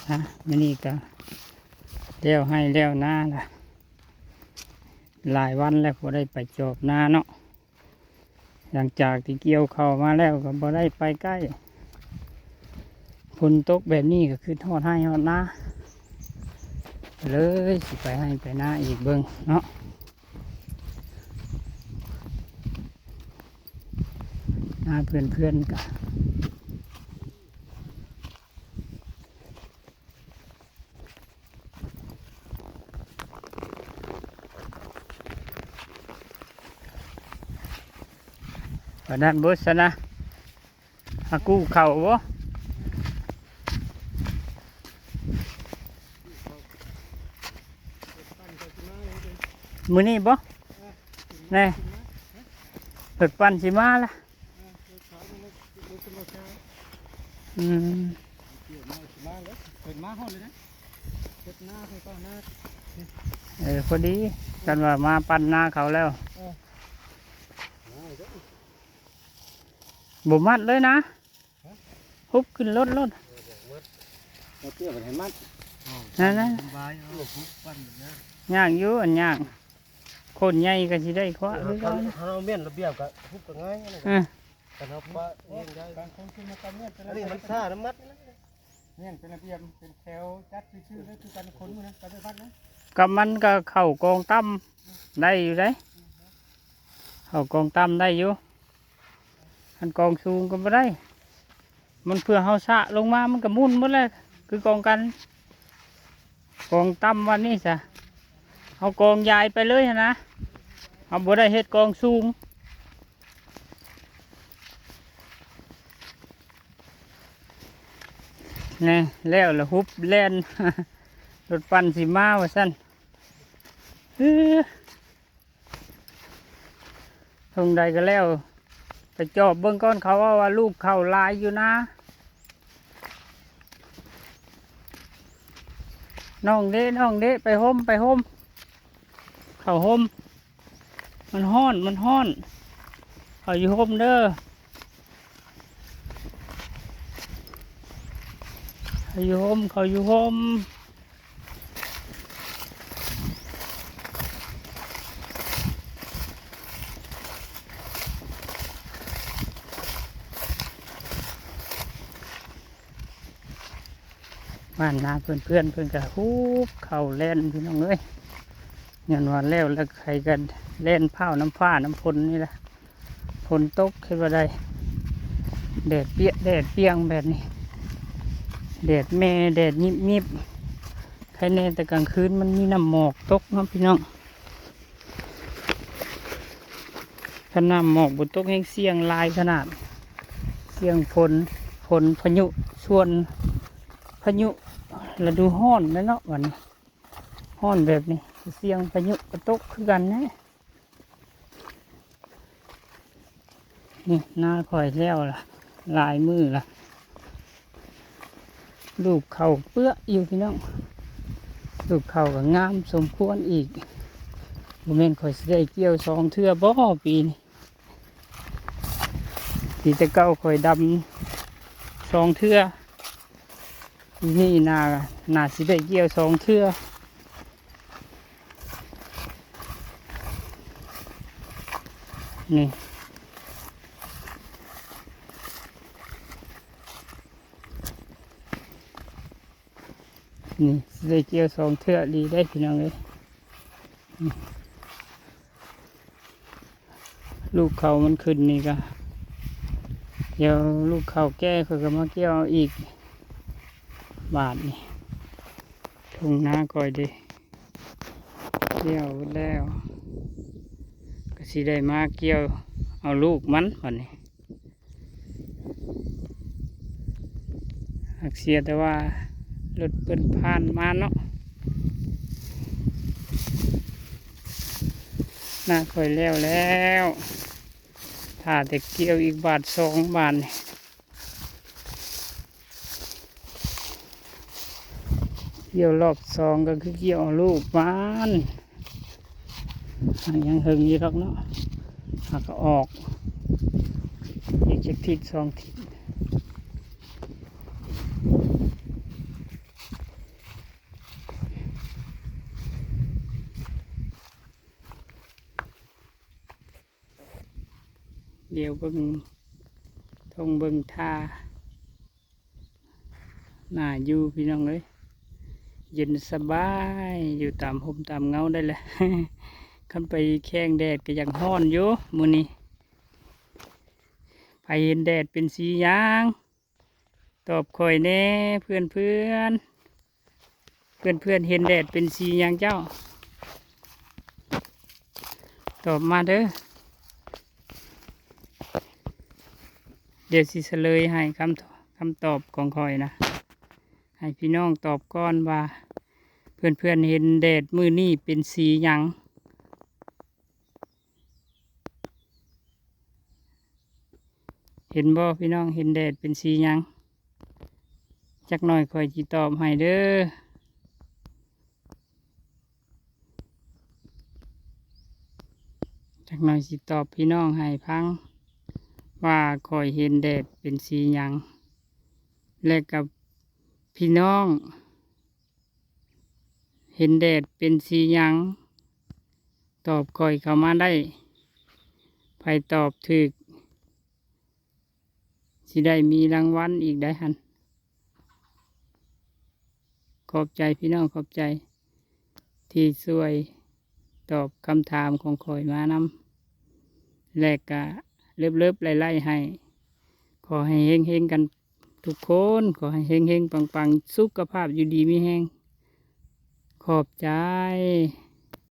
ນະ ມື້ນີ້ກະແລ້ວໄຮ່ແລ້ວນາລະ ຫຼາຍວັນແລ້ວບໍ່ໄດ້ໄປຈອບນາເນາະ. ຫຼັງຈາກທີ່ກ່ຽວເຂົ້າມາແລ້ວກໍບໍ່ໄດ້ໄປໃກ້ ຝົນຕົກແບບນີ້ກໍຄືຮອດໄຮ່ຮອດນາ ເລີຍຊິໄປໄຮ່ໄປນາອີກເບິ່ງເນາະ ນາເພື່ອນໆກະ ປານນັ້ນບໍ່ຊັ້ນນະ ຫາກູ້ເຂົ້າບໍ່ ມື້ນີ້ບໍ່ ແນ່ ລົດປັ່ນຊິມາລະ. ອືມ ເອີ ພໍດີ ຄັນວ່າມາປັ່ນນາເຂົາແລ້ວ ບໍ່ມັດເລີຍນະ ຮະ ຮຸບຂຶ້ນລົດໂລດ ເອີ ບໍ່ມັດ ເອົາເຊືອກໄປໃຫ້ມັດ ນັ້ນນະ ສະບາຍ ເອົາ ຮຸບປັ່ນນະ ຍາກຢູ່ ອັນຍາກ ຄົນໃຫຍ່ກໍຊິໄດ້ຄວ້າ ເອີ ຄືເກົ່າ ຄັນເຮົາແມ່ນລະບຽບກໍຮຸບກໍງ່າຍ ເອີ ຄັນເຮົາປະເອງໄດ້ ບາງຄົນຄືມາຕຳແໜ່ງ ອັນນີ້ມັນຊ້ານຳມັດນີ້ແຫຼະ ແມ່ນເປັນລະບຽບ ເປັນແຖວຈັດຊື່ໆເລີຍ ຄືກັນຄົນມື້ນັ້ນໄປໄປວັດນະ ກໍມັນກໍເຂົ້າກອງຕ່ຳໄດ້ຢູ່ເດ້ ເຂົ້າກອງຕ່ຳໄດ້ຢູ່ ຄັນກອງສູງກໍບໍ່ໄດ້ ມັນເພື່ອເຮົາສະລົງມາ ມັນກໍໝຸ່ນໝົດແຫຼະ ຄືກອງກັນ ກອງຕ່ຳວັນນີ້ຊະ ເຮົາກອງຢາຍໄປເລີຍຫັ້ນນະ ເຮົາບໍ່ໄດ້ເຮັດກອງສູງ. ແນ່ ແລ້ວລະ ຮຸບແລ່ນ ລົດປັ່ນຊິມາວ່າຊັ້ນ ເອີ ເຖິງໃດກໍແລ້ວ ໄປຈອບເບິ່ງກ່ອນ ເຂົາເວົ້າວ່າລູກເຂົ້າຫຼາຍຢູ່ນາ ນ້ອງເດ້ ນ້ອງເດ້ ໄປຮົ່ມ ໄປຮົ່ມ ເຂົ້າຮົ່ມ ມັນຮ້ອນ ມັນຮ້ອນ ເຂົ້າຢູ່ຮົ່ມເດີ ເຂົ້າຢູ່ຮົ່ມ ເຂົ້າຢູ່ຮົ່ມ. ບ້ານນາເພື່ອນໆ ເພິ່ນກໍຮູບເຂົ້າແລ່ນ ພີ່ນ້ອງເອີຍ ຍ້ອນວ່າແລ້ວລະໃຜກໍແລ່ນພ້າວນຳຟ້ານຳຝົນນີ້ລະ ຝົນຕົກເຮັດວ່າໃດ ແດດປຽກແດດປ່ຽງແບບນີ້ ແດດແມ່ແດຫຍິບໆ ໃຄແນ່ແຕ່ກາງຄືນມັນມີນ້ຳໝອກຕົກເນາະ ພີ່ນ້ອງ. ຄັນນ້ຳໝອກບໍ່ຕົກແຮງ ສ່ຽງຫຼາຍຂະໜາດ ສ່ຽງຝົນ ຝົນພາຍຸ ສ່ວນພາຍຸລະດູຮ້ອນແຫຼະເນາະ ບັດນີ້ຮ້ອນແບບນີ້ ສ່ຽງພາຍຸກໍຕົກຄືກັນແຫຼະ. ນີ້ນາຂ້ອຍແລ້ວລະ ຫຼາຍມື້ລະ ລູກເຂົ້າເປື້ອຢູ່ ພີ່ນ້ອງ ລູກເຂົ້າກໍງາມສົມຄວນອີກ ບໍ່ແມ່ນຂ້ອຍຊິໄດ້ກ່ຽວສອງເທື່ອບໍ່ປີນີ້ ປີແຕ່ເກົ່າຂ້ອຍດຳສອງເທື່ອ ປີນີ້ໜ້າ ໜ້າຊິໄດ້ກ່ຽວສອງເທື່ອ ນີ້ ນີ້ຊິໄດ້ກ່ຽວສອງເທື່ອອີ່ຫຼີເດ້ ພີ່ນ້ອງເອີຍ. ລູກເຂົ້າມັນຂຶ້ນນີ້ກະ ດຽວລູກເຂົ້າແກ່ຂ້ອຍກໍມາກ່ຽວເອົາອີກ ບາດນີ້ ທົ່ງນາຂ້ອຍເດ້ ກ່ຽວແລ້ວ ກໍຊິໄດ້ມາກ່ຽວເອົາລູກມັນ ບາດນີ້. ຫາກເສຍແຕ່ວ່າລົດເພິ່ນຜ່ານມາເນາະ ນາຂ້ອຍແລ້ວແລ້ວ ຖ້າແຕ່ກ່ຽວອີກບາດສອງບາດນີ້ ກ່ຽວລອບສອງກໍຄືກ່ຽວເອົາລູກມັນ ຍັງເຫິງຢູ່ດອກເນາະ ຫາກກໍອອກອີກຈັກທິດສອງທິດ. ດຽວເບິ່ງທົ່ງເບິ່ງທ່າ ໜ້າຢູ່ພີ່ນ້ອງເອີຍ ເຢັນສະບາຍ ຢູ່ຕາມຮົ່ມຕາມເງົາໄດ້ແຫຼະ. ຄັນໄປແຂ່ງແດດກໍຍັງຮ້ອນຢູ່ມື້ນີ້. ໃຜເຫັນແດດເປັນສີຫຍັງ? ຕອບຂ້ອຍແດ່ເພື່ອນໆ. ເພື່ອນໆເຫັນແດດເປັນສີຫຍັງເຈົ້າ? ຕອບມາເດີ້. ດຽວຊິສະເຫຼີຍໃຫ້ຄຳ ຄຳຕອບຂອງຂ້ອຍນະ. ໃຫ້ພີ່ນ້ອງຕອບກ່ອນວ່າ ເພື່ອນໆເຫັນແດດມື້ນີ້ເປັນສີຫຍັງ? ເຫັນບໍ່ພີ່ນ້ອງ? ເຫັນແດດເປັນສີຫຍັງ? ຈັກໜ່ອຍຂ້ອຍຊິຕອບໃຫ້ເດີ້. ຈັກໜ່ອຍຊິຕອບພີ່ນ້ອງໃຫ້ຟັງ ວ່າຂ້ອຍເຫັນແດດເປັນສີຫຍັງ ແລະ ກັບພີ່ນ້ອງ ເຫັນແດດເປັນສີຫຍັງ? ຕອບຂ້ອຍເຂົ້າມາໄດ້. ໃຜຕອບຖືກ ຊິໄດ້ມີລາງວັນອີກໄດ໋ຫັ້ນ. ຂອບໃຈພີ່ນ້ອງ ຂອບໃຈທີ່ຊ່ວຍຕອບຄຳຖາມຂອງຂ້ອຍມານຳ ແລະ ກະເລີບໆໄລ່ໆໃຫ້. ຂໍໃຫ້ເຮັງໆກັນທຸກຄົນ ຂໍໃຫ້ເຮັງໆປັງໆ ສຸຂະພາບຢູ່ດີມີແຮງ. ຂອບໃຈ.